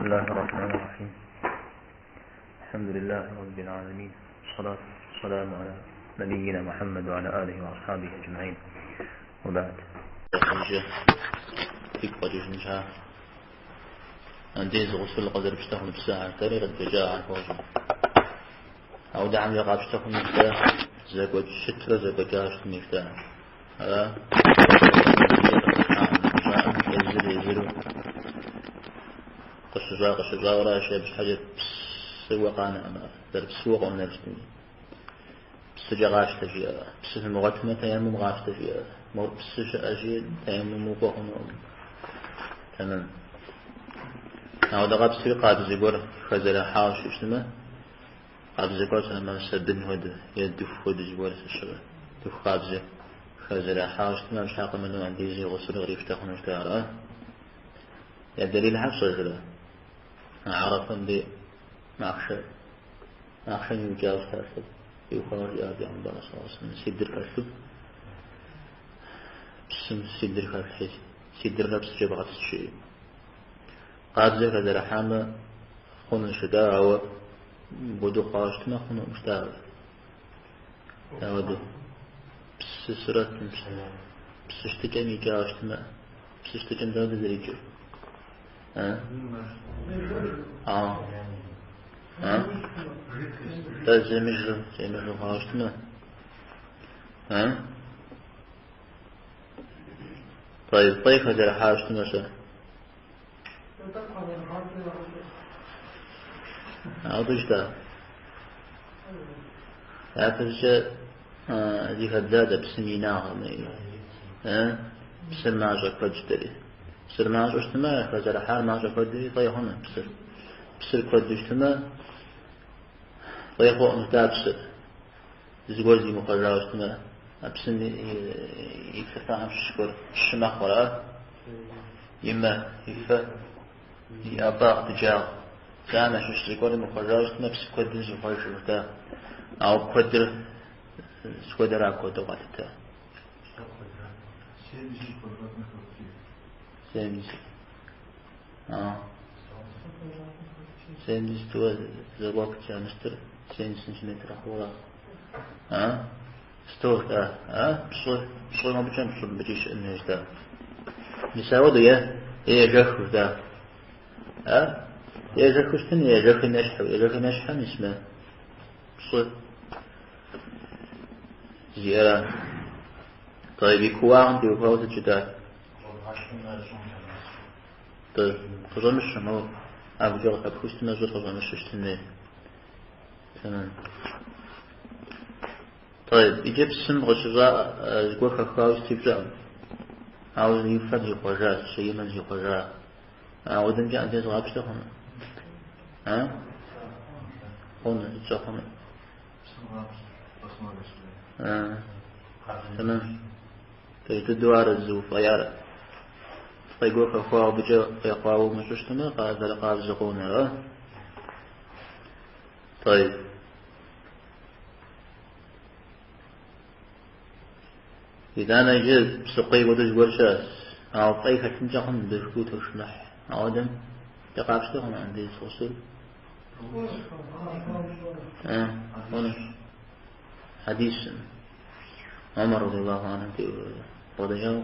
الله الرحمن الرحيم. الحمد لله رب العالمين، والصلاة والسلام على نبينا محمد وعلى آله وأصحابه أجمعين، وبعد. Иджы фигу къэкӏыжын щхьа. Андез гъусыл къызэрыпщтэ хъуну псыхэр, тэри къыддэкӏа хуэщӏым. Ауэдэхэмкӏэ къапщтэ хъуну щта, зэкӏуэкӏ щытрэ зэкӏуэкӏа щытми щта. Ара? Езыр езыру къыщыщӏа къыщыщӏауэращ, абы щхьэкӏэ псыуэ къанэкъым ар, зэрыпсыуэ къонэр щытми. Псыкӏэ къащтэ жиӏэ, псы фымыгъуэтмэ тэеммум къафщтэ жиӏэ, мор псы щыӏэщи тэеммум укӏуэ хъунукъым. Тэмэм. Ауэдэ къабзэуи къабзэ гуэр хэзэрыхьауэ щытмэ, къабзэ гуэр щыӏэмэ, сабын хуэдэ е дыху хуэдэ зыгуэр щыӏэ, дыху къабзэ хэзэрыхьауэ щытмэ, абы щхьэ къэмынэу андези гъусыл кърипщтэ хъуну щыта, ара? Я дэлилхэр фщӏэжрэ? Арэфэм дей махъшэ Махъшэм иукӏауэ щыта лӏыр теухуауэ жиӏа Бегъымбар саллаллаху алейхи вассалам, сидр хэлъу, псым сидр хэлъхьи, сидррэ псыкӏэ бгъэпскӏ жиӏэри. Къабзэ хэзэрыхьамэ хъуну щыта, ауэ мыпхуэдэу хъуауэ щытмэ хъунукъым щыта. Ауэдэу псы сурэтым, псы щытыкӏэм икӏауэ щытмэ, псы щытыкӏэм дауэ зэрикӏыр? А? А? Да земыжу, земыжу хъуауэ щытмэ. А? طيب, фӏей хэзэрыхьауэ щытмэ-щэ? Ауэдэу щыта? Япэщӏыкӏэ зыхэдза дэ псым и инагъым. Псыр мащӏэ куэд жытӏэри. Псыр мащӏэу щытмэ, хэзэрыхьар мащӏэ куэдри фӏей хъуну псыр. Псыр куэду щытмэ, фӏей хъуӏым щыта псыр. Зыгуэр зимыхъуэжауэ щытмэ, а псым и плъыфэхэм щыщ гуэр щы мэхъу, ара? И мэ, и фэ, и ӏэфӏагъ, дыджагъ. Занэ щыщ зыгуэр имыхъуэжауэ щытмэ, псы куэдым зихъуэжу щыта. Ауэ куэдыр зыхуэдэра куэду къалъытэ. 70. А. 70 туэ зэкӏуэкӏ ямыстыр 70 сантиметр хъура. А? 100 да. А? Пщӏы, пщӏы мыбыкӏэ, пщӏы мыбыкӏи щыӏэн хуейщ, да. Мис ауэдэу е, е ежэхыу, да. А? Ежэхыу щытын, ежэхым ещхьу, ежэхым ещхьу, мис мы пщӏы жиӏэра. طيب, и кууагъым теухуауэ сыт жытӏар? Къыщӏэмыщу, моуэ ӏэгукӏэ къыхэпхыу щытмэ, щӏыр къыщӏэмыщу щытын хуей. Тэмэм. طيب, иджы псым къыщыщӏа зыгуэр хэхуауэ щыту пщӏэкъым. Ауэ и фэм зихъуэжащ, и мэм зихъуэжа. Ауэдэмкӏэ андез къапщтэ хъуну? А? Хъуну, сытщӏэ хъуну? Тэмэм. Пэж дыдэу ар зыуфӏеяр фӏей гуэр хэхуауэ абыкӏэ фӏей хъуауэ умыщӏу щытмэ, зэрыкъабзэ къонэр, а? طيب. Итӏанэ иджы псыкъуий хуэдэу зыгуэр щыӏэщ. Ауэ фӏей хэлъынкӏэ хъун дыхуу тошыныхь. Ауэдэм дэ къапщтэ хъуну андез гъусыл? Хъунущ. Хьэдисым. Умар радиаллаху анху бгъэдэкӏауэ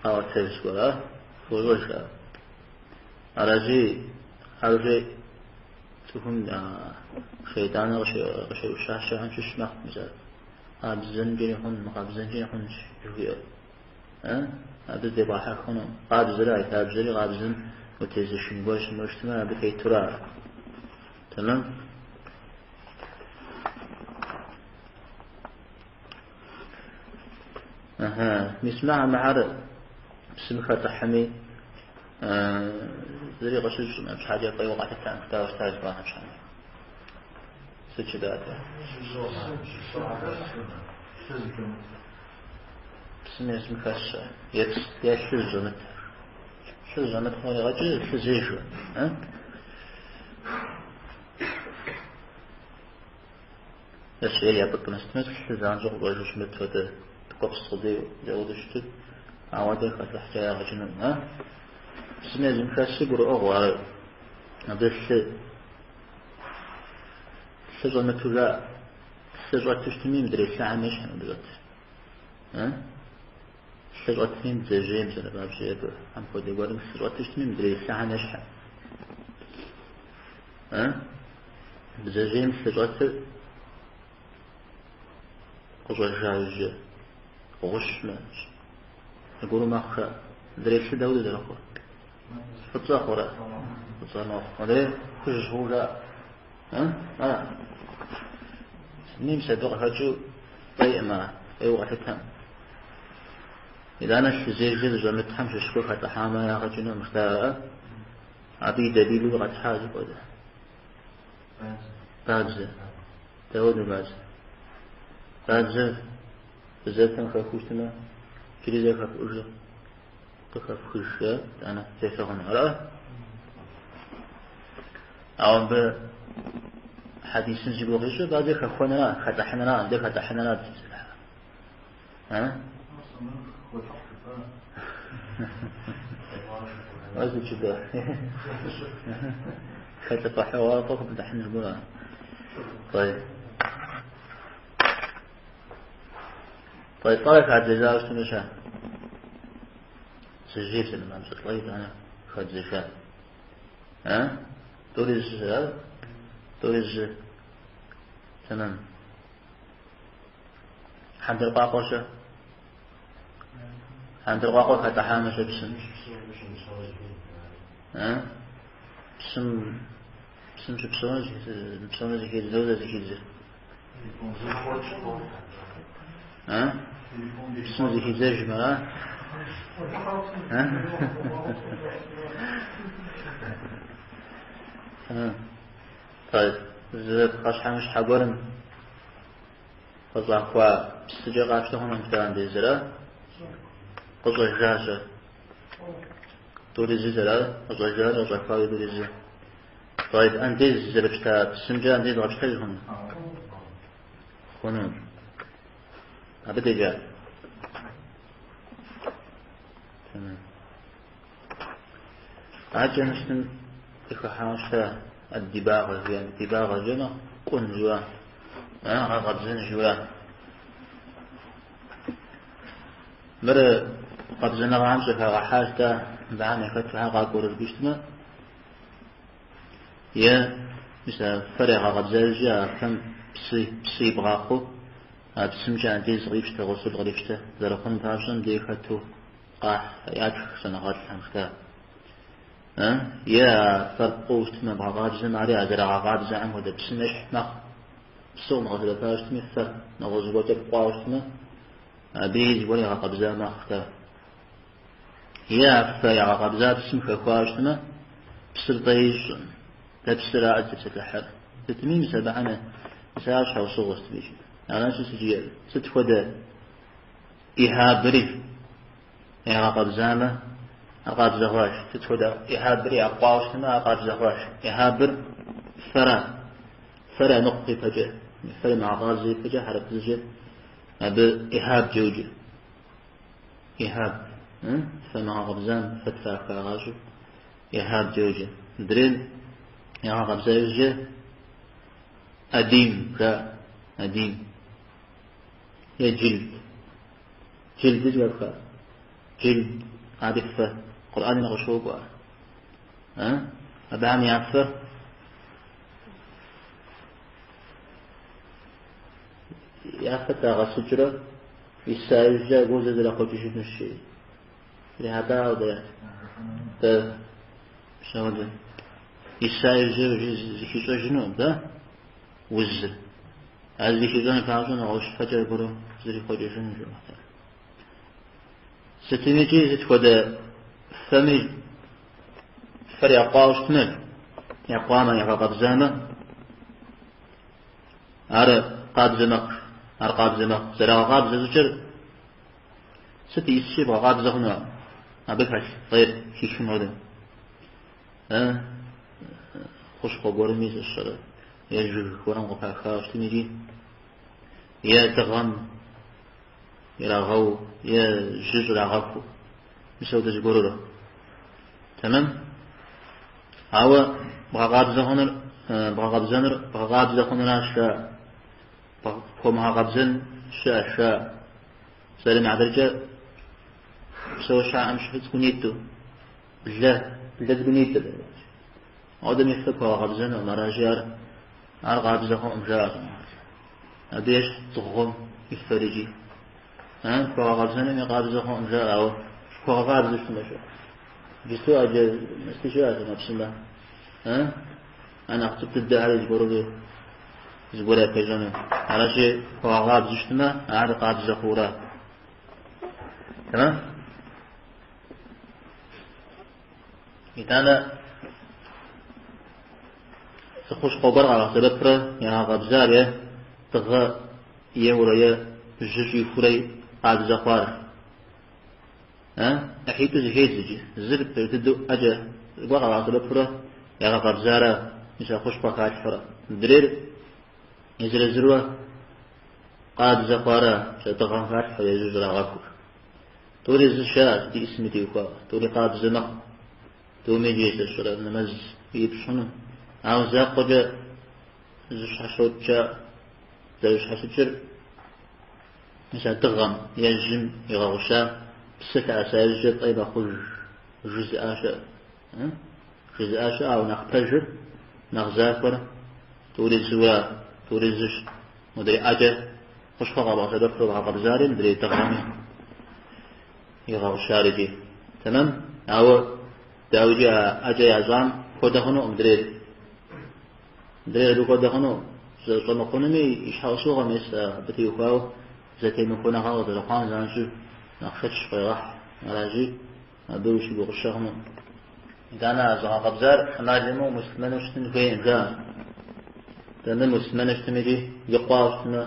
къаӏуэтэж зыгуэр, а? Фощӏэж ар. Аращи, ар цӏыхум шейтӏаныр къыщеӏущащэхэм щыщ мэхъу, мис ар. Къабзэнкӏэри хъун, мыкъабзэнкӏэри хъунщ, жыхуиӏэр. Абы зыдебгъэхьэх хъуну. Къабзэра и лъабжьэри къабзэм утезышын гуэр щымыӏэу щытмэ, абы тетура ар. Тэмэм? Ыхьы. Мис мыхэр псым хэлӏыхьми, зыри къыщыщӏым, абы щхьэкӏэ фӏейуэ къалъытэкъым, жытӏауэ щыта жыпӏахэм щхьэкӏэ. Сыт жытӏат? Псым езым хэсщэ, е лъы зыщӏэмыт. Лъы зыщӏэмыт хъур игъэкӏыр, лъы зежэ. Е япӏытӏмэ сытмэ, лъы занщӏэу къыщӏэжу щымыт хуэдэ ткӏуэпс къудейуэ, зэуэдэу щытыр, ауэдэ хэлӏыхькӏэ ягъэкӏынукъым. Псым езым хэсыр гурыӏуэгъуэ ар. Абы лъы лъы щӏэмыту жаӏэ. Лъы щӏэту щытми, мыдрей лъыхэм ещхьым абы щӏэтыр. Лъы щӏэтми, бдзэжьейм зэрыбабжьей абы апхуэдэ гуэрым лъы щӏэту щытми, мыдрей лъыхэм ещхьым. Бдзэжьейм лъы щӏэтыр къыщӏэжа иужькӏэ гъущмэ, зыгуэру мэхъу жаӏэ. Мыдрей лъы дауэ зэрыхъур? Фӏыцӏэ хъурэ? Фӏыцӏэ мэхъу. Мыдрейр хужь хъуу жаӏэ. Ара? Мис абы къыхэкӏыу фӏейкъым ар, фӏейуэ къалъытэм. Итӏанэ лъызежэ зыщӏэмытхэм щыщ гуэр хэлӏыхьамэ ягъэ кӏынукъым жытӏа. Абы и дэлилу къэтхьа зыхуэдэ. Бадзэ. Дауэду бадзэ? Бадзэр бзэпэм хэхуу щытмэ, иджыри зэ хэфӏыжыр къыхэфхыж, итӏанэ зефэ хъуну. Ара? Ауэ мыбы хьэдисым зи гугъу ищӏыр бадзэ хэхуэныра, хэлӏыхьыныра, дэ хэлӏыхьыныра дызэпсэлъыхьа. А? Уэзычыдэ. Хэлӏыфӏыхьыгъуафӏэ къыбдыхьын жыпӏэра? طيب. طيب лӏэрэ хадзэжауэ щытмэ щэ? Бдзэжьей псалъэмакъ лӏэ итӏанэ хадзэжа. А? Тӏури зы, а? Тӏури зы. Тэмэм. Хьэндыркъуакъуэ щэ? Хьэндыркъуакъуэ хэтӏыхьамэ щэ псым? А? Псым псым щыпсэуну мыпсэуну зыхидзэ, дауэ зыхидзэр? А? Псым зыхидзэжмэ, ара? А? Тэмэм. Зы пхъэщхьэмыщхьэ гуэрым къыщӏахуа псыкӏэ къапщтэ хъуну андезыр, къыщӏэжащ. Тӏури зы зэра, къыщӏэжар къыщӏахуари тӏури зы. طيب андез зэрыпщта псымкӏэ андез къэпщтэж хъуну? Хъуну. Абы деджа. Тэмэм. Акӏэ мыщтым къыхыхьауэ щыта ад-дибагъэ жиӏэм. Дибагъэ жиӏэмэ, кӏун жиӏа, гъэкъэбзэн жиӏа. Мыр къабзэныгъэхэм щӏыхагъэхьа щыта, мыбыхэм яхэту къакӏуэрэ жыпӏэу щытмэ, е мис а фэр ягъэкъэбзэжкӏэ а фэм псы, псы ибгъахъуэу, а псымкӏэ андез кърипщтэ, гъусул кърипщтэ зэрыхъуным папщӏэ мыбдеж хэту къахь, ятх щӏэныгъэлӏхэм жыта. Е а фэр пкъуэу щытмэ, бгъэкъабзэм ари а зэрагъэкъабзэхэм хуэдэ псым ещхь мэхъу. Псы къымыгъэсэбэпауэ щытми, фэр нэгъуэщӏ зыгуэркӏэ пкъуауэ щытмэ, абыи зыгуэр ягъэкъэбза мэхъу жыта. Е а фэ ягъэкъэбза псым хэхуауэ щытмэ, псыр фӏей ищӏым, дэ псыра дызытепсэлъыхьыр. Сытми, мис абыхэм мис ар щхьэусыгъуэ сытми. Аращи, сыт хуэдэ ӏихьабри ягъэкъэбзамэ, ар къабзэ хъуащ. Сыт хуэдэ ӏихьабри якъуауэ щытмэ, ар къабзэ хъуащ. ӏихьабыр фэра, фэр ямыкъу ипэкӏэ, фэр ямыгъэкъабзэ ипэкӏэ хьэрыпыбзэкӏэ абы ӏихьаб йоджэ. ӏихьаб, фэ мыгъэкъэбзам фэ трахагъащӏэу ӏихьаб йоджэ. Мыдрейм ягъэкъэбза иужькӏэ ӏэдим жаӏэ, ӏэдим. Е джылд. Джылд зэхэпха? Джылд ари фэ. Къурӏэным къыщокӏуэ. Абыхэм я фэр я фэ трагъэсыкӏрэ иса иужькӏэ аргуэру зэ зэрахъуэкӏыжынущ. Ирихьэлӏауэ дэ дэ псэуэдэ. Иса иужькӏэ зыхищӏэжынукъым, да? Узыр. Ар зыхищӏэн папщӏэ нэгъуэщӏ фэкӏэ аргуэру зэрихъуэкӏыжыну жиӏэ. Сытми икӏи сыт хуэдэ фэми фэр якъуауэ щытмэ, якъуамэ, ягъэкъэбзамэ, ар къабзэ мэхъу, ар къабзэ мэхъу. Зэрагъэкъабзэ щӏыкӏэр сыт исщи бгъэкъабзэ хъуну абы хэлъ фӏейр хихын хуэдэу. Хущхъуэ гуэрми зыщэрэ е жыг гуэрым къыпахауэ щытми икӏи, е дыгъэм ирагъэу, е жьы щӏрагъэхуу. Мис ауэдэ зыгуэрурэ. Тэмэм? Ауэ Бгъэкъабзэ хъунур, бгъэкъэбзэнур бгъэкъабзэ хъунуращ жаӏэ. Пхуэмыгъэкъэбзэн щыӏэщ жаӏэ. Псалъэм и хьэтыркӏэ псэущхьэхэм щыщу цӏыкӏунитӏу, блэ, блэ цӏыкӏунитӏыр. Ауэдэм и фэ пхуэгъэкъэбзэнукъым, аращи ар, ар къабзэ хъукъым жаӏэ. Абы ещхь дзыгъуэм и фэр икӏи. Пхуэгъэкъэбзэнуми къабзэ хъукъым жаӏэ, ауэ пхуэгъэкъабзэу щытмэ щэ. Иджысту ӏэджэ мэсти щыӏэщ ӏэмэпсымэ. А нэхъ цӏыкӏу дыдэхэри зыгуэру зыгуэр япещӏэну. Аращи, пхуэгъэкъабзэу щытмэ, ар къабзэ хъуура. Тэмэм? Итӏанэ зы хущхъуэ гуэр къагъэсэбэпрэ ягъэкъэбзар е дыгъэ еуэрэ е жьы щӏихурэ къабзэ хъуар. ӏыхьитӏу зэхедз иджы. Зыр пэж дыдэу ӏэкӏэ зыгуэр къагъэсэбэпурэ ягъэкъэбзарэ, мис а хущхъуэ халъхьэурэ. Мыдрейр езыр-езыруэ къабзэ хъуарэ, мис а дыгъэм халъхьэу е жьы щӏрагъэхур. Тӏури зыщ жаӏэ зиӏысми теухуауэ. Тӏури къабзэ мэхъу. Тӏуми иджы зэщӏрэ нэмэз ипщӏ хъуну. Ауэ закъуэкӏэ зыщхьэщокӏ жаӏэ. Зэрыщхьэщыкӏыр мис а дыгъэм е жьым игъэгъуща псы лъэӏэса иужькӏэ фӏей мэхъуж жызыӏа щыӏэ. Жызыӏа щыӏэ, ауэ нэхъ пэжыр, нэхъ захуэр тӏури зыуэ, тӏури зыщ. Мыдрей ӏэкӏэ хущхъуэ къэбгъэсэбэпурэ бгъэкъэбзари, мыдрей дыгъэми игъэгъущар икӏи. Тэмэм? Ауэ дауикӏи а ӏэкӏэ ящӏам хуэдэ хъунукъым мыдрейр. Мыдрейр абы хуэдэ хъуну щӏэмыхъунуми и щхьэусыгъуэ мис абы теухуауэ зэтемыхуэныгъэ къызэрыхъуам занщӏэу нэхъ шэч къегъэхь. Аращи, абы ущыгугъыщэ хъуну. Итӏанэ а зыгъэкъэбзар ӏэмал имыӏэу муслъымэну щытын хуейкъым, жаӏэ. Дэнэ муслъымэну щытми икӏи и къуауэ щытмэ,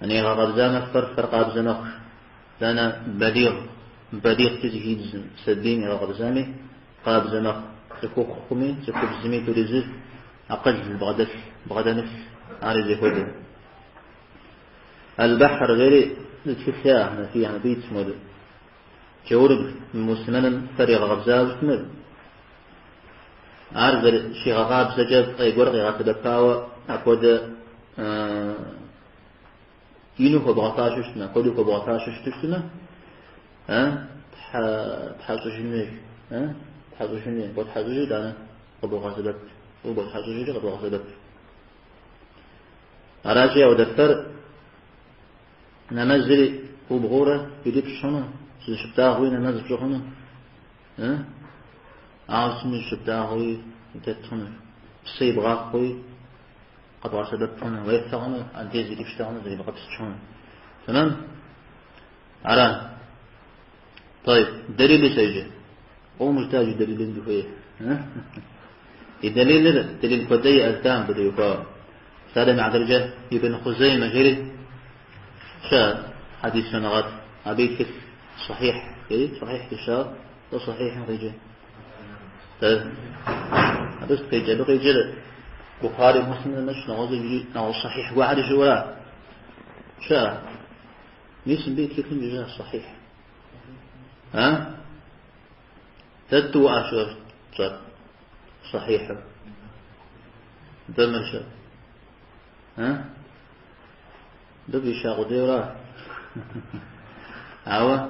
игъэкъэбзамэ фэр фэр къабзэ мэхъу. Итӏанэ балигъ, балигъкӏи зыхидзым, сабийм игъэкъэбзами къабзэ мэхъу. Цӏыхухъуми, цӏыхубзми тӏури зы акъыл бгъэдэлъ, бгъэдэмылъ, ари зэхуэдэ. Аль-Бахр жери зы тхылъ яӏэ, хьэнэфийхэм абы итщ модэ. Джаурым муслъымэным фэр игъэкъэбзауэ щытмэ, ар зэрыщигъэкъабзэкӏэ фӏей гуэр къигъэсэбэпауэ апхуэдэ ину хуэбгъэфащэу щытмэ, апхуэдэу хуэбгъэфащэу щыту щытмэ, тхьэщӏыжын хуейщ, тхьэщӏыжын хуейщ, ботхьэщӏыжри итӏанэ къыбогъэсэбэп, уботхьэщӏыжри къыбогъэсэбэп. Аращи, ауэдэ фэр нэмэзри убгъуурэ ирипщӏ хъуну, зыщыптӏагъэуи нэмэз пщӏы хъуну, ауэ сытми зыщыптӏагъэуи удэт хъуну, псы ибгъахъуэуи къэбгъэсэбэп хъуну, уефэ хъуну, андез ирипщтэ хъуну, зрибгъэпскӏ хъуну. Тэмэм? Ара? طيب, дэлили сэ иджы. Къом жыта иджы дэлилын дыхуей. И дэлилыр дэлил куэдэ иӏэжтам абы теухуауэ. Псалъэм и хьэтыркӏэ Ибн Хъузеймэ жери щыӏэ хьэдис щӏэныгъэлӏ. Абы и тхылъ сахихь жери, сахихь фӏищауэ, тӏэ сахихьым къикӏыр. Абы сыт къикӏ? Абы къикӏыр Бухари, Муслим нэмыщӏ нэгъуэщӏ иджыри нэгъуэщӏ сахихь гуэрхэри щыӏэура? Щыӏэ. Мис мыбы и тхылъым жиӏащ сахихь. А? Дэ тӏуӏэ щыӏэр тщӏэр сахихьыр. Дэ мыр щыӏэ. А? Дэ фӏища къудейуэра? Ауэ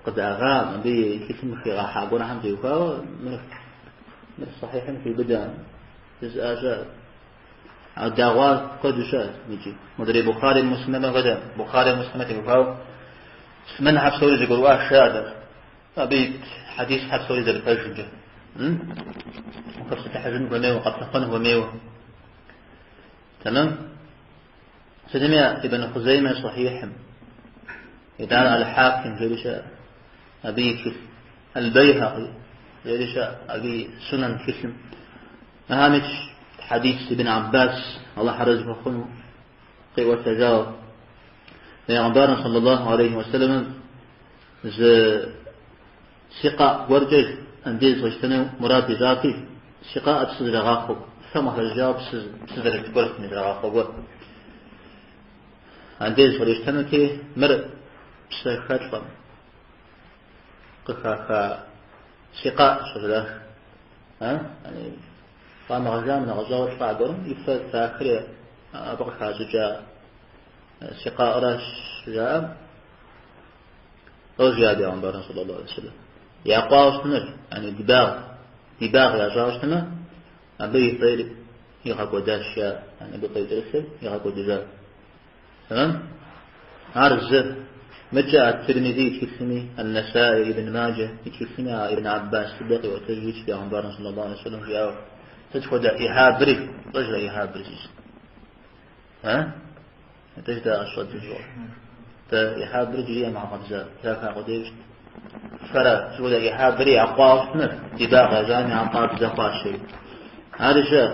къыдагъа абы и тхылъым хигъэхьа гуэрхэм теухуауэ мыр мыр сахихьым хиубыдэкъым. Жызыӏа щыӏэ. А дагъуа куэду щыӏэщ икӏи. Мыдрей Бухари Муслимым хуэдэ, Бухари Муслимым теухуауэ муслъымэнхэр псори зэгурыӏуащ жаӏэ. Абы ит хьэдисхэр псори зэрыпэжымкӏэ. Ухэпсэлъыхьыжын хуэмейуэ, къэплъыхъуэн хуэмейуэ. Тэмэм? Сытми Ибн Хъузеймэ сахихьым. Итӏанэ Аль-Хаким жери щыӏэ. Абы и тхылъ. Аль-Байхакъи жери щыӏэ. Абы и Сунан тхылъым. Ахэм итщ хьэдис Ибн Аббас, Аллахь арэзы хуэхъуну, къиӏуэтэжауэ. Пейгъэмбарым саллаллаху алейхи уэсэлэмым зы сикъа гуэркӏэ андез къищтэну мурад ищӏати, сикъаӏэ псы зэрагъахъуэу, фэм къыхэщӏыкӏауэ псы псы зэрыт гуэр сытми зэрагъахъуэ гуэр. Андез кърищтэнути, мыр псэхэлӏэм къыхаха сикъаӏщ, жиӏащ. А? Yani къамыгъэжам нэгъэщӏауэ лӏа гуэрым и фэр трахри абы къыхащӏыкӏа сикъаӏыращ жаӏэ. Лӏо жиӏа бегъымбарым саллаллаху алейхи вассалам. Якъуауэ щытмэ, yani дибагъ, дибагъ ящӏауэ щытмэ, абы и фӏейр игъэкӏуэдащ, жаӏэ. Yani абы фӏей кӏэрылъыр игъэкӏуэдыжащ. Тэмэм? Ар зы. Мыкӏэ ат-Тирмизи и тхылъми, ан-Нэсаи, Ибн Маджэ и тхылъми а Ибн Аббас дыдэ къиӏуэтэжу итщ бегъымбарым саллаллаху алейхи вассалам жиӏауэ. Сыт хуэдэ ихьабри, пщӏэжрэ ихьабыр зищӏ? А? Атӏэ жыдэ къэщӏэдзыжу. Дэ ихьабыр иджыри ямыгъэкъэбза, траха къудейщ. Фэрэ, сыт хуэдэ ихьабри якъуауэ щытмэ, дибагъ ящӏами ягъэкъабзэ хъуащ жери. Ар ищӏэ.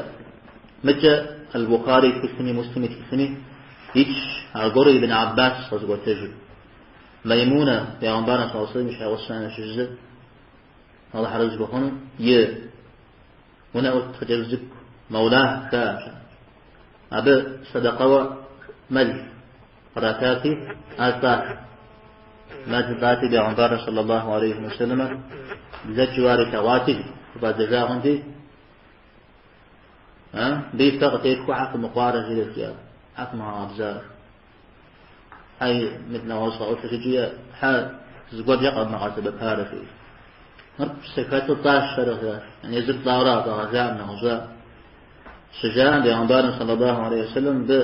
Мыкӏэ Аль-Бухари и тхылъми, Муслим и тхылъми итщ аргуэру Ибн Аббас къэзыӏуэтэжыр. Маймунэ, бегъымбарым саллаллаху алейхи вассалам и щхьэгъусэм ящыщ зы, Алыхь арэзы зыхуэхъуну, и унэӏут хъыджэбз цӏыкӏу Мэулахь жаӏэщ. Абы сэдэкъэуэ мэл къратати, ар лӏащ. Мэл лӏати, бегъымбарыр саллаллаху алейхи вассалам блэкӏыу ар илъэгъуати, хыфӏадзэжа хъунти, Мыбы и фэ къытефхыу щхьэ фымыкъуарэ жиӏэри жиӏа, щхьэ фымыгъэкъэбзар. Хьэ мыд нэгъуэщӏ къэӏуэтэжыкӏи, хьэ зыгуэркӏэ къэвмыгъэсэбэпарэ жиӏэри. Мыр псы хэлъу лӏащ, ар жиӏащ. Езыр лӏауэра къагъэжаӏым нэгъуэщӏа. Щыжаӏэм бегъымбарым саллаллаху алейхи вассалам мыбы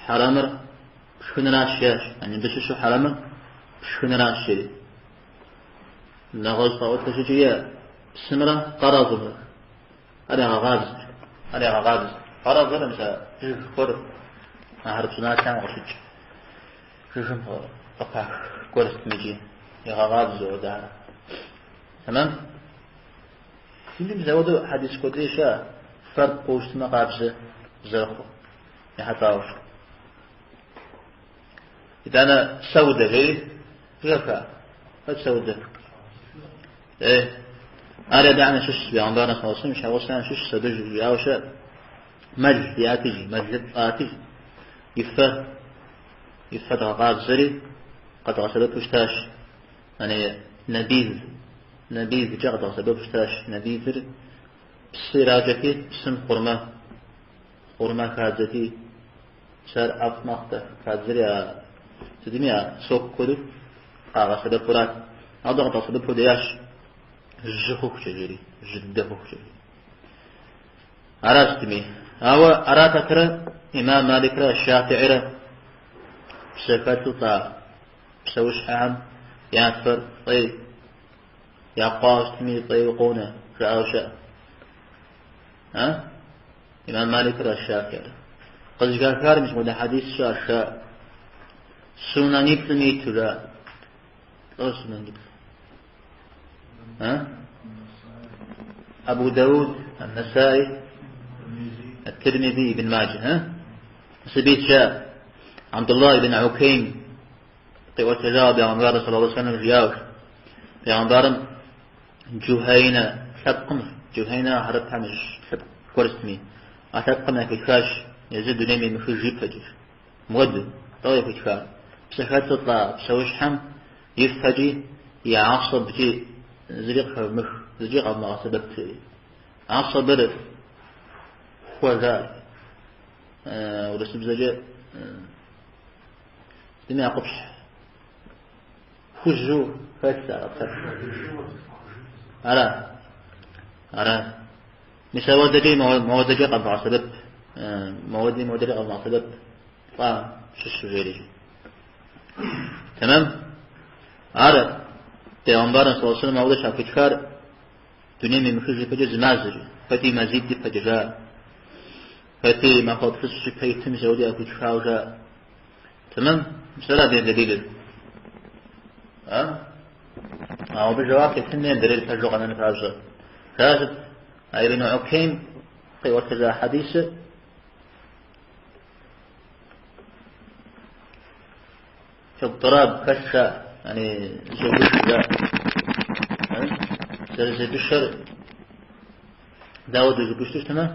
хьэрэмыр пшхыныращ жиӏащ. Yani мыбы щыщу хьэрэмыр пшхыныращ жери. Нэгъуэщӏ къэӏуэтэжыкӏи, псымрэ къэрэвымрэ. Ар ягъэкъабзэ. Ар ягъэкъабзэ. Къэрэвыр мис а жыг гуэр хьэрып щӏыналъэм къыщыкӏ. Жыгым къыпах гуэр сытми икӏи ягъэкъабзэу хуэдэ ар. Тэмэм? Иджы мис ауэдэу хьэдис куэдей щыӏэ, фэр пкъуэу щытмэ къабзэ зэрыхъур, ехьэлӏауэ. Итӏанэ саудэ жери, жыха? Хэт саудэ? Э, ар адэхэм ящыщщ, бегъымбарым саллаллаху алейхи вассалам и щхьэгъусэхэм ящыщщ, абы жиӏауэ щыӏэ. Мэл иӏати, мэлыр лӏати, и фэ, и фэ дгъэкъабзэри къэдгъэсэбэпу щытащ. Яни набиз, набизкӏэ къэдгъэсэбэпу щытащ. Набизыр псы иракӏэти, псым хъурмэ, хъурмэ хадзэти, Сэр ӏэфӏ мэхъутэ, хадзэри а сытми а сок хуэдэу къагъэсэбэпурат. Ауэ дэ къэдгъэсэбэпу деящ жьы хъухукӏэ жери, жьы дыдэ хъухукӏэ. Аращ сытми. Ауэ ара пэтрэ имам Маликрэ Шафиирэ псэ хэлъу лӏа псэущхьэхэм я фэр фӏей, якъуауэ щытми фӏейуэ къонэ, жаӏауэ щыӏэ. А? Имам Маликрэ Шафиирэ. Къызыхахар мис мыпхуэдэ хьэдис щыӏэщ, жаӏэ. Сунэниплӏым иту, жаӏэ. Лӏо сунэниплӏ? А? Абу Дауд, Ан-Насаи, Ат-Тирмизи, Ибн Маджэ. А? Сыбит жаӏэ. Абдуллах ибн Укейм къиӏуэтэжауэ бегъымбарым саллаллаху алейхи вассалам жиӏауэ. Бегъымбарым Джухейнэ лъэпкъым, Джухейнэ хьэрыпхэм ящыщ лъэпкъ гуэр сытми, а лъэпкъым яхуитхащ езыр дунейм емыхыж ипэкӏэ. Мыуэду, лӏо яхуитха? Псэ хэлъу лӏа псэущхьэм и фэкӏи, и гӏэсэбкӏи зыри къыхэвмых, зыкӏи къэвмыгъэсэбэп жери. Гӏэсэбыр хуэ жаӏэ. Урысыбзэкӏэ сытми а къупщхьэ. Хужьу хэлъ ар ӏэпкълъэпкъым. Ара? Ара? Мис ауэдэкӏи моуэдэкӏэ къэвгъэсэбэп, моуэди моуэдэкӏэ къэвгъэсэбэп лӏа щыщу жери. Тэмэм? Ар бегъымбарым саллаллаху алейхи вассалам ауэдэ щахуитхар дунейм емыхыж ипэкӏэ зы мазэкӏэ, хэти мазитӏ ипэкӏэ жаӏэ, хэти махуэ плӏыщӏ ипэ итым мис ауэдэ яхуитхауэ жаӏэ. Тэмэм? Мис ара абы я дэлилыр? А? Ауэ абы жэуап етын хуей дэлил пэжу къэнэн папщӏэ. Жаӏэ сыт? А Ибн Укейм къиӏуэтэжа хьэдисыр Иттираб хэлъ жаӏэ, яни зобыш жаӏэ. Зэрызебышэр дауэ дыжыпӏэу щытмэ,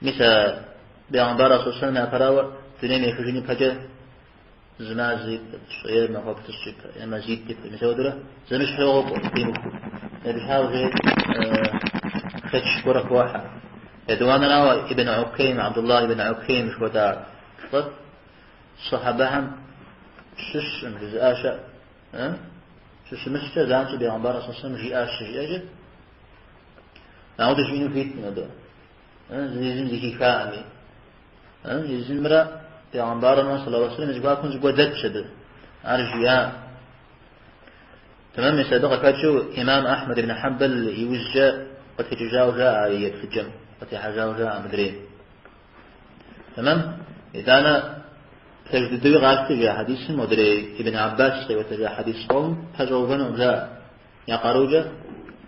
Мис а бегъымбар саллаллаху алейхи вассалам япэрауэ дунейм ехыжын ипэкӏэ Зы мазэ ипэ, е махуэ плӏыщӏ ипэ, е мазитӏ ипэ. Мис ауэдурэ зэмыщхьу къокӏуэ, темыхуэу. Абы щхьэкӏэ шэч гуэр къыхохьэ. Етӏуанэрауэ, Ибн Укейм, Абдуллах ибн Укейм жыхуэтӏа лӏыр сахьабэхэм щыщкъым жызыӏа щыӏэ. Щыщымыщкӏэ занщӏэу бегъымбар саллаллаху алейхи жиӏащ щыжиӏэкӏэ, ауэдэ жиӏэну хуиткъым абы. Езым зэхихаӏыми. Езымрэ бегъымбарымрэ саллаллаху алейхи вассалам зэхуакум зыгуэр дэтщ абы. Ар жиӏа. Тэмэм, мис абы къыхэкӏыу имам Ахьмэд ибн Хьэмбэл иужькӏэ къытекӏыжауэ жаӏэ и еплъыкӏэм, къытехьэжауэ жаӏэ мыдрейм. Тэмэм, итӏанэ пэж дыдэуи къащтэ жа хьэдисым, модрей Ибн Аббас къиӏуэтэжа хьэдис къомым пэщӏэувэнукъым жаӏэ. Я къарукӏэ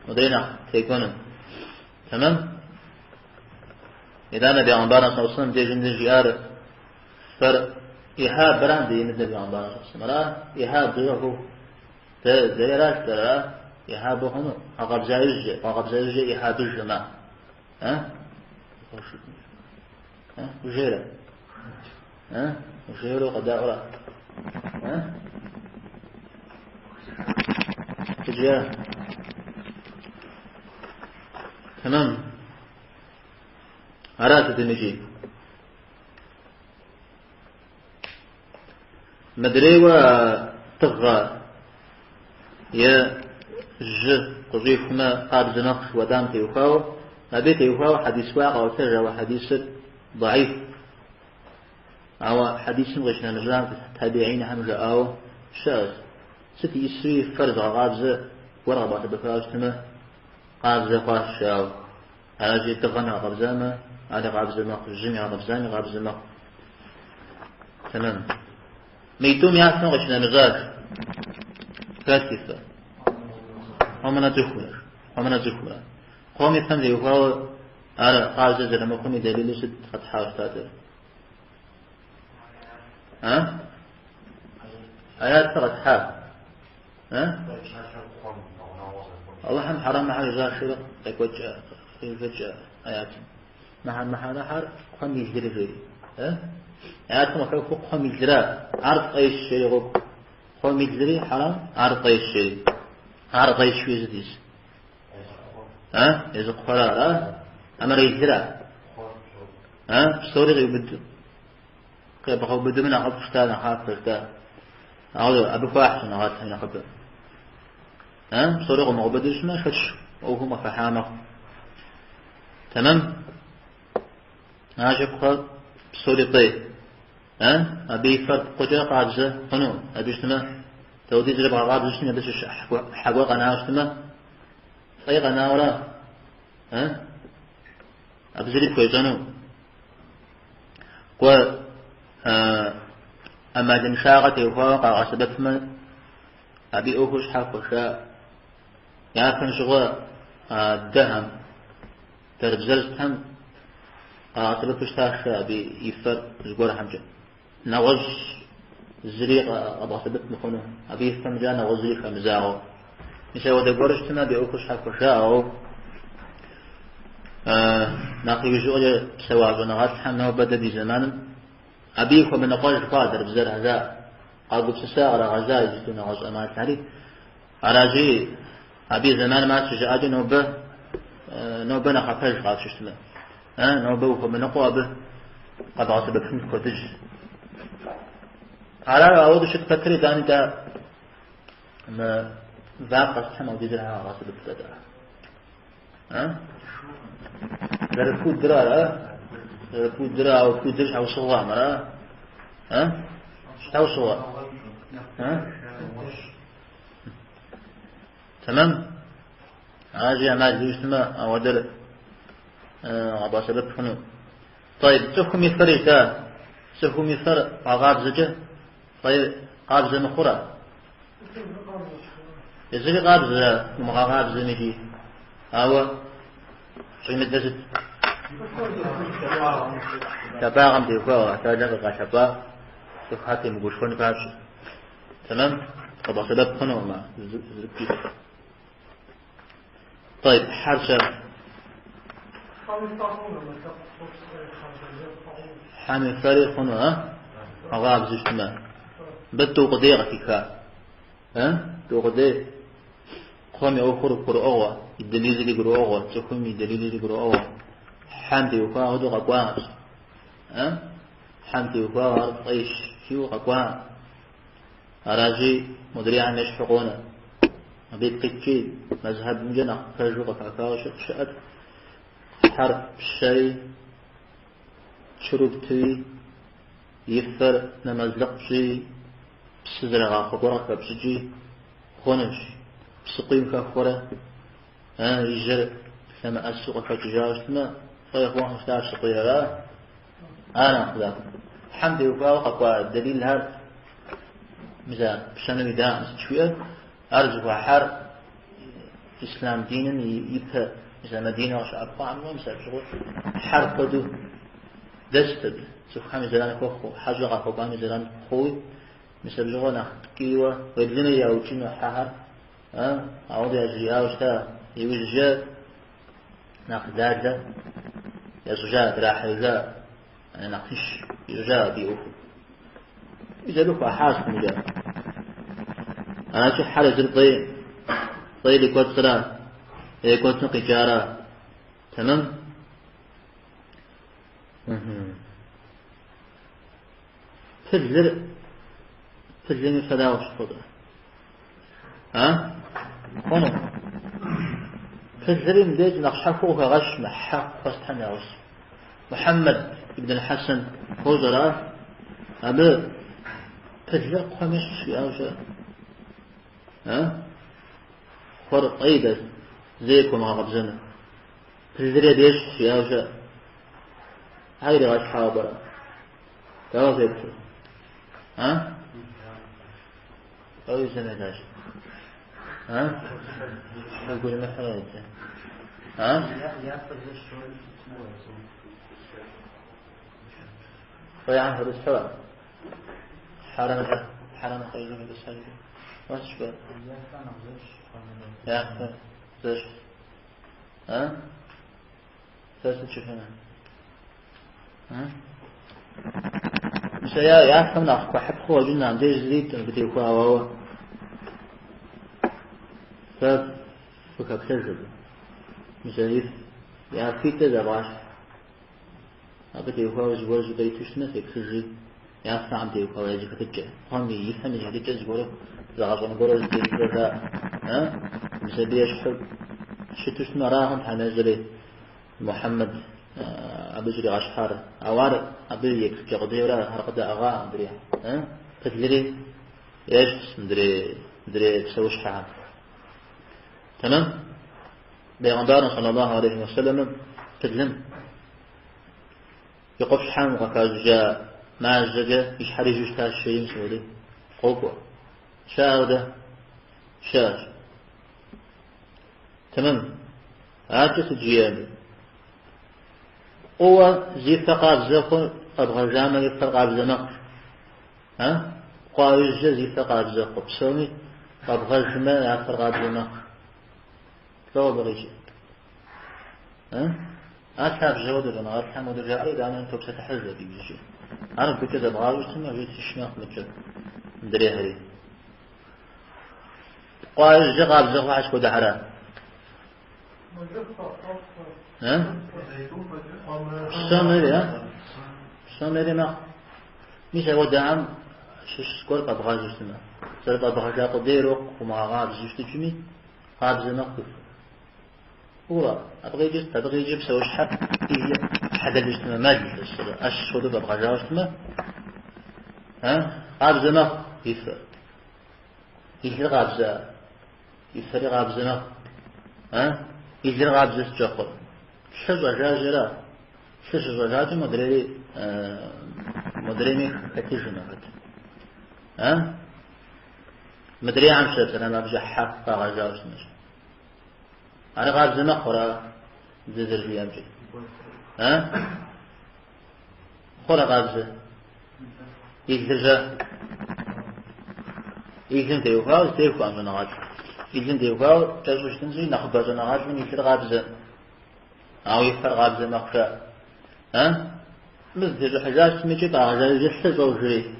модрей нэхъ текӏуэну. Тэмэм? Итӏанэ бегъымбарым саллаллаху алейхи вассалам дежым деж жиӏар фэр ихьабрам дэ имыдэ бегъымбарым саллаллаху алейхи вассалам. Ара ихьаб дыщӏэхыу дэ дэри аращ дэра ихьаб хъуну къэкъэбза иужькӏэ, къэкъэбза иужькӏэ ихьабыжкъым ар. А? А? Ужейрэ? А? Ужейрэ къэдаӏуэрэ? А? Иджы Тэмэм. Арат сытым икӏи. Мыдрейуэ дыгъэ е жьы къыщӏихумэ къабзэ мэхъу жыхуэтӏам теухуауэ, абы теухуауэ хьэдис гуэр къаӏуэтэж, ауэ хьэдисыр даиф. Ауэ хьэдисым къищынэмыщӏам табиинхэм жаӏауэ щыӏэщ. Сыт исуи фэр зыгъэкъабзэ гуэр къэбгъэсэбэпауэ щытмэ, къабзэ хъуащ жаӏэу. Аращи, дыгъэм игъэкъэбзамэ, ари къабзэ мэхъу, жьым игъэкъэбзами къабзэ мэхъу. Тэмэм. Мыйтӏум я фэм къыщынэмыщӏащ. Хэт и фэ? Хъуэмрэ цӏыхумрэ. Хъуэмрэ цӏыхумрэ. Хъуэм и фэм теухуауэ ар къабзэ зэрымыхъум и дэлилу сыт къэтхьауэ щытатэр? А? Аят къэтхьа. А? Алыхьым хьэрэм мыхьэр ищӏащ жери къекӏуэкӏ, къекӏуэкӏ аятым. Мыхьэр, мыхьэр, мыхьэр кхъуэм и лыр жери. А? Аятым къыхэхуу кхъуэм и лыра, ар фӏейщ жери къокӏуэ. Кхъуэм и лыри хьэрэм, ар фӏейщ жери. Ар фӏейщ жи сыт ис? А? Езы кхъуэра, ара? Амэрэ и лыра? А? Псори къиубыду. Къебгъэубыдымэ нэхъыфӏ щыта, нэхъапэ щыта. Ауэ абы хуахь щӏэныгъэлӏхэм нэхъыбэ. А? Псори къомыгъэубыду щытмэ, шэч ӏуэхум къыхыхьа мэхъу. Тэмэм? Аращи, кхъуэр псори фӏей. А? Абы и фэр пкъокӏэ къабзэ хъуну. Абы щытмэ, дауэдизрэ бгъэкъабзэу щытми, абы щыщ ӏыхьэ гуэр къэнауэ щытмэ, фӏей къэнауэра? А? Абы зыри пхуещӏэну. Кӏуэ, ӏэмалыншагъэ теухуауэ къагъэсэбэпмэ, абы и ӏуэхур щхьэхуэщ жаӏэ. Япэм щыгъуэ дэхэм, дэрбзэр сытхэм къагъэсэбэпу щытащ абы и фэр зыгуэрхэмкӏэ. Нэгъуэщӏ зыри къэбгъэсэбэп мыхъуну, абы и фэмкӏэ нэгъуэщӏ зыри хэмызагъэу. Мис апхуэдэ гуэр щытмэ, абы и ӏуэхур щхьэхуэщ жаӏэ, ауэ нэхъ иужьыӏуэкӏэ псэуа щӏэныгъэлӏхэм нобэ дэ ди зэманым абы и хуэмыныкъуэж хъуа дэрбзэрхэр жаӏэ. Къагупсыса, кърагъэжьа иджыпсту нэгъуэщӏ ӏэмалхэри. Аращи, абы и зэманым ар щыжаӏакӏэ нобэ, нобэ нэхъапэж къапщтэу щытмэ. Нобэ ухуэмыныкъуэу абы къэбгъэсэбэпын куэдыжь. Ара ауэдэу щыт пэтри, итӏани дэ мы вакъэ сытхэм апхуэдизыр къагъэсэбэп дэ. Зэрыпудыр ара? Зэрыпудыр, ауэ пудыр щхьэусыгъуэкъым, ара? Щхьэусыгъуэ? Тэмэм? Аращи, ӏэмал иӏэу щытмэ, ауэдэр къэбгъэсэбэп хъуну. Тӏэйб, цӏыхум и фэр ищта? Цӏыхум и фэр бгъэкъабзэкӏэ, фӏейр къабзэ мыхъурэ? Езыри къабзэ, умыгъэкъабзэм икӏи. Ауэ щӏимыдэр сыт? Лъапӏагъэм теухуауэ, Алыхьталэм къигъэлъэпӏа цӏыхухэр темыгушхуэн папщӏэ. Тэмэм? Къэбгъэсэбэп хъунукъым ар зыпкӏи. Тӏэйб, хьэр щэ? Хьэм и фэри хъуну, а? Бгъэкъабзэу щытмэ. Мыбы тӏу къудей къыхиха. Тӏу къудей. Кхъуэм и ӏуэхур гурыӏуэгъуэ, и дэлилри гурыӏуэгъуэ, цӏыхум и дэлилри гурыӏуэгъуэ. Хьэм теухуауэ хуэдэу къэкӏуащ. Хьэм теухуауэ ар фӏейщ, жиӏэу къэкӏуа. Аращи, модрейхэм ещхьу къонэ. Абы ипкъ иткӏи мэзхьэбымкӏэ нэхъ пэжу къыхахауэ щыӏэт. Хьэр пщэри, чыру птыи, и фэр нэмэзлыкъ пщӏи, псы зэрагъахъуэ гуэр къыхэпщӏыкӏи хъунущ. Псыкъуийм хэхуэрэ и жьэр лъэмыӏэсу къыхэкӏыжауэ щытмэ, фӏей хъуну щыта псыкъуийр ара? Ар нэхъ захуэ. Хьэм теухуауэ къэкӏуа дэлилхэр мис а пщэну идаӏым сыт жыхуиӏэр, ар зыхуахьар ислъам диным ипэ, мис а Мадинэ къыщыӏэпхъуам, мис абы щыгъуэ хьэр куэду дэст абы, цӏыхухэм и зэран хуэхъуу, хьэщӏэ къахуэкӏуам и зэран хъууи, мис абы щыгъуэ нэхъ ткӏийуэ, уеблэмэ яукӏыну хьэхэр, ауэдэ яжриӏауэ щыта, иужькӏэ нэхъ далэ ящӏыжа, драхьеижа, нэхъ тынш ищӏыжа абы и ӏуэхур. Мис абы хуахьащ мыджэ. Аращи, хьэр езыр фӏей, фӏейр и кӏуэцӏра, е кӏуэцӏым къикӏара. Тэмэм? Пылыр, пылым и фэр дауэ щыхъурэ? А? Хъуну? Пылри мыбдеж нэхъ щхьэхуэу къыхагъэщ мы хьэ кхъуэстхэм я гъусэу. Мухьэммэд ибн аль-Хьэсэн фощӏэра? Абы пылыр кхъуэм ещхьщ жиӏауэ щыӏэ. А? Кхъуэр фӏей дэ зэи пхуэмыгъэкъэбзэну. Пылри абы ещхьщ жиӏауэ щыӏэ. Ар иригъэщхьауэ пӏэрэ? Дауэ феплъу? А? Ой, зэмелащ. А? Гурымыхьрэ А? Фӏеягъэм хуэдэу Хьэрэм хьэрэм къежьэм хуэдэу щхьэ? Уэс щхьэ? Яфэ зэщхь. А? Сэ сыт жыпӏэнэ? Мис а я фэм нэхъ хуэхьыпхъэу къыщӏэкӏын абдеж зыри абы теухуауэ, ауэ фэ фыхэплъэж абы. Мис а я фитӏыр зэбгъащхь. Абы теухуауэ зыгуэр щӏыпӏэ иту щытмэ, феплъыжи, я фэхэм теухуауэ я зэхэтыкӏэ. Кхъуэм и фэм и зэхэтыкӏэ зыгуэру зэгъэщӏэн гуэру зытещӏэ жаӏэ. Мис абы ещхьу щыту щытмэ, арагъэнт Тхьэм ещӏэри Мухьэммэд абы щӏригъэщхьар. Ауэ ар абы еплъыкӏэ къудейуэрэ ар къыдаӏыгъа мыдрей. Пылри ещхьщ мыдрей псэущхьэхэм. Тэмэм? Бегъымбарым саллаллаху алейхи уэсэлэмым пылым и къупщхьэм къыхащӏыкӏа мажьэкӏэ и щхьэр ижьу щытащ жери мис апхуэдэу къокӏуэ. Щыӏэ ауэдэ? Щыӏэщ. Тэмэм. Адэкӏэ сыт жиӏэми? Къууэ зи фэ къабзэ хъур къэбгъэжамэ и фэр къабзэ мэхъу. А? Къуа иужькӏэ зи фэ къабзэ хъу псоми къэбгъэжмэ я фэр къабзэ мэхъу. Лӏо абы къикӏыр? А? Ар лъабжьэ хуэдэу щӏэныгъэлӏхэм хуэдэу жаӏэри, итӏанэ топсэлъыхьыж абы иужькӏэ. Ар гукӏэ зэбгъащӏэу щытмэ, абы тынш мэхъу мыкӏэ мыдрейхэри. Къуа иужькӏэ къабзэ хъухэр сыт хуэдэхэра? А? Псомери, а? Псомери мэхъу. Мис апхуэдэхэм щыщ гуэр къэбгъэжу щытмэ, зэрыфӏэбгъэжа къудейр ирокъу умыгъэкъабзэу щытыкӏми, къабзэ мэхъу. Ура, абы къикӏыр, абы къикӏыр псэущхьэр и хьэлэлу щытмэ, мэл, ӏэщ хуэдэу фӏэбгъэжауэ щытмэ, а? Къабзэ мэхъу и фэр. И лыр къабзэ, и фэри къабзэ мэхъу. А? И лыр къабзэ сыт щӏэхъур? Лъы щӏэжажьэра? Лъы щыщӏэжакӏэ модрейри, модрейми хэтыжым хэт. А? Мыдрейхэм щыпсэлъэм абыкӏэ хьэ къагъэжауэ щытмэщ. Ар къабзэ мэхъу ара дызэрыжиӏэмкӏэ? А? Хъурэ къабзэ? И лыр щэ? И лым теухуауэ зэтехуэкъым щӏэныгъэлӏ. И лым теухуауэ кӏэщӏу жытӏэнщи, нэхъыбэ щӏэныгъэлӏым и лыр къабзэ. Ауэ и фэр къабзэ мэхъу жаӏэ. А? Мы зытещӏыхьыжащ икӏи къагъэжа иужькӏэ лъы щӏожри.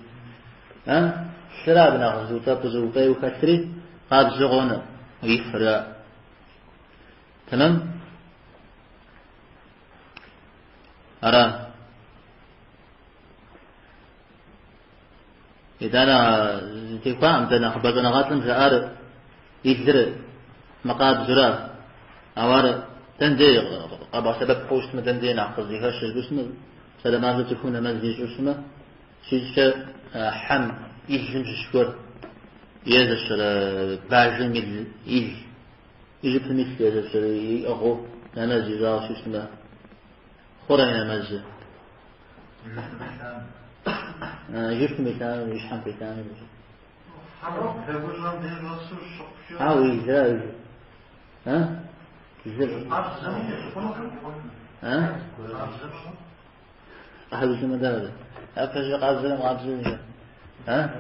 А? Лъыра абы нэхъ зыуцӏэпӏу зыуфӏейуэ хэлъри къабзэу къонэ, и фэра. Тэмэм? Ара. Итӏанэ зытехуаӏым дэ нэхъыбэ щӏэныгъэлӏым жаӏар и лыр мыкъабзэура. Ауэ ар дэн дей къэбгъэсэбэп хъууэ щытмэ, дэн дей нэхъ къыздихэщыр жыпӏэу щытмэ, сэлэмащӏэ цӏыхум нэмэз ищӏу щытмэ, щищӏкӏэ хьэм и лым щыщ гуэр е зэщэрэ бажэм ил, ил, и жыпым илъ е зэщэрэ иӏыгъыу нэмэз ищӏауэ щытмэ, хъурэ и нэмэзыр? Жыпым илъам, и щхьэм телъам. Ауэ илра ил. А? Лыр. А? Къабзэмэ дауэ? Япэщӏыкӏэ къабзэрэ мыкъабзэрэ? А?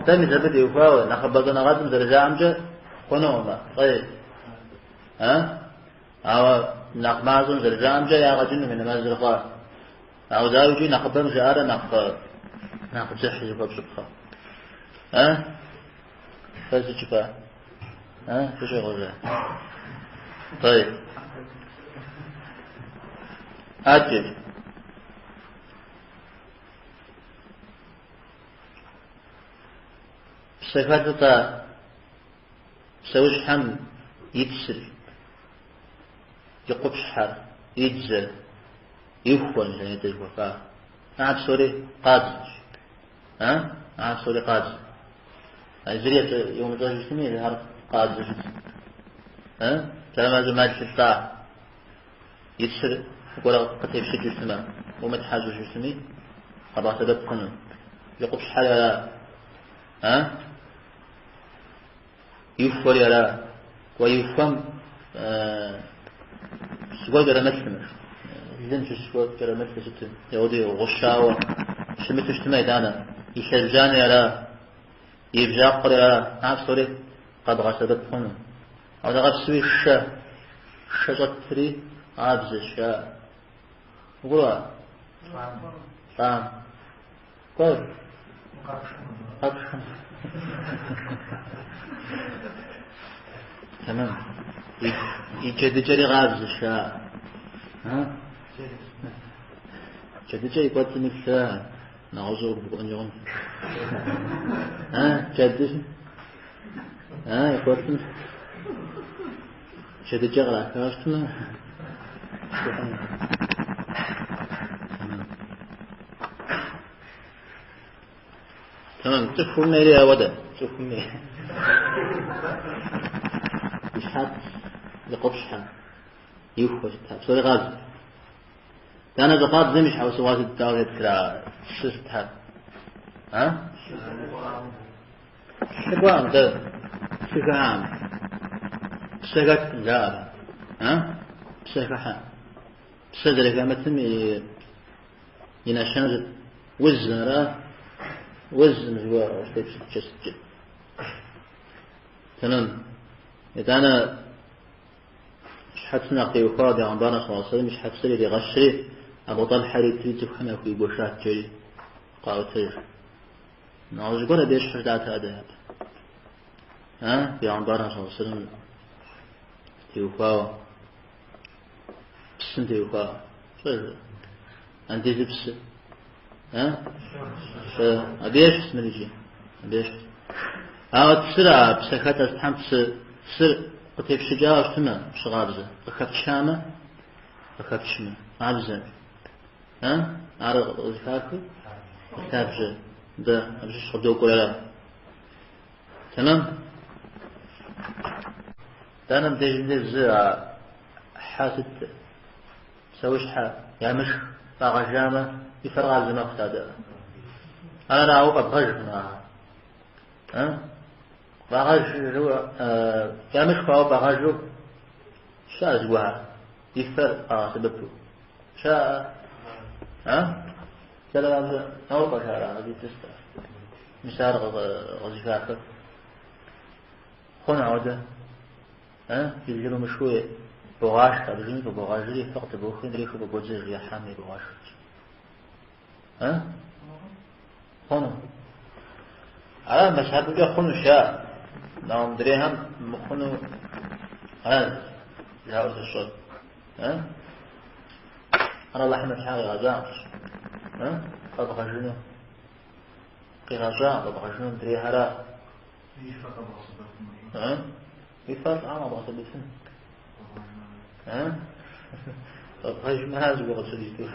Дэ мис абы теухуауэ нэхъыбэ щӏэныгъэлӏым зэрыжаӏэмкӏэ хъунукъым, фӏей. А? Ауэ нэхъ мащӏэм зэрыжаӏэмкӏэ ягъэ кӏынум и нэмэзыр хъуа. Ауэ дауикӏи нэхъыбэм жаӏарэ нэхъ нэхъ дзыхь зыхуэпщӏыпхъэ. А? Фэ сыт жыфӏа? А? Фыщӏегъуэжа? طيب. Адэкӏэ. Псэ хэту лӏа псэущхьэм и цыр, и къупщхьэр, и дзэр, и хуэр жэнетӏэ жыхуэфӏа. Ахэр псори къабзэщ. А? Ахэр псори къабзэ. А зыри йомыщӏэжу щытми, ахэр къабзэу щытщ. А? Тэмэзу мэл лӏа. И цыр зыгуэр къытепщыкӏыу щытмэ, умытхьэщӏу щытми, къэбгъэсэбэп хъуну. И къупщхьэри ара? А? И хуэри ара? Кӏуэ и хуэм зыгуэр кӏэрымылъмэ, лым щыщ гуэр кӏэрымылъу щытым, ауэдэ гъущауэ щымыту щытмэ итӏанэ, и лъэбжьанэри ара, и бжьакъуэри ара, ахэр псори къэбгъэсэбэп хъуну. Ауэ къапсуи шэ, шэ щӏэтри къабзэщ, жаӏэ. Угурыӏуа? Лӏам. Кӏуэ. Къэпшым. Тэмэм. И джэдыкӏэри къабзэщ, жаӏэ. Джэдыкӏэ и кӏуэцӏым илъра, нэгъуэщӏу къыбгурыӏуэнкӏи хъунщ. Джэдыщ. И кӏуэцӏым джэдыкӏэ кърахауэ щытмэ, Тэмэм, цӏыхум ейри ауэдэ, цӏыхум ей. И щхьэц, и къупщхьэ, и хуэ щыта, псори къабзэ. Итӏанэ щӏэкъабзэм и щхьэусыгъуэ сыт дауэ еплърэ цы сытхэр? А? Лъы кӏуэкъым дэ, лъы хыхьэкъым. Псэ хэткъым, жаӏэ. А? Псэ хыхьэ. Псэ зэрыхэмытым и и нэщэнэ сыт? Узым, ара? Узым зыгуэр къыщытепщӏыкӏкӏэ сыткӏэ. Тэмэм. Итӏанэ щхьэцым нэхъ теухуауэ Бегъымбарым саллаллаху алейхи вассалам и щхьэцыр иригъэщри, Абу Тӏалхьэ иритри цӏыхухэм яхуигуэшат жери къаӏуэтэж. Нэгъуэщӏ гуэр абы ещхьу жытӏат адэхэт. А? Бегъымбарым саллаллаху алейхи вассалам теухуауэ. Псым теухуауэ. Пщӏэжрэ? Андезыпсы. А? Абы ещхьщ мыр иджы. Абы ещхьщ. Ауэ цыр а псэ хэт астхьэм псы цыр къытепщыкӏауэ щытмэ, щыгъабзэ. Къыхэпчамэ, къыхэпчмэ, къабзэ. А? Ар къызыхахыр лъабжьэ. Дэ абы щыщ къыдокӏуэр ара. Тэмэм? Итӏанэ мыбдежым деж зы а хьэ сыт псэущхьэ ямышх фӏагъэжамэ, и фэр къабзэ мэхъу дадэ. Ар ауэ фӏэбгъэжкъым а. А? Фӏагъэжу, ямышху ауэ фӏагъэжу щыӏэ зыгуэрхэр, и фэр къагъэсэбэпу. Щыӏэ? А? Зэрабзэ ауэ фӏэжара, къызитыста. Мис ар къызыхахыр. Хъун ауэдэ? А? И лыр умышхыу богъашх, абыжми богъэжри, фэ къытыбохри, мыдрей хыфӏыбодзэж, е хьэм ебогъэшх. А? Хъуну. Ара мэзхьэбымкӏэ хъунущ жаӏэ. Ауэ мыдрейхэм мыхъуну ара жаӏэу сэ сщӏэр. Ар Алыхьым щхьэ къигъэщӏакъым. Къэбгъэжыну. Къигъэщӏакъым, къэбгъэжыну мыдрейхэр. И фэ къэбгъэсэбэпыну. И фэр лӏам къэбгъэсэбэпын. Къэбгъэжмэ ар зыгуэр къыпщыдищту.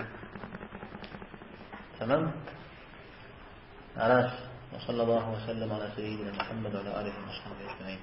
تمام؟ علاش وصلى الله وسلم على سيدنا محمد وعلى آله وصحبه أجمعين.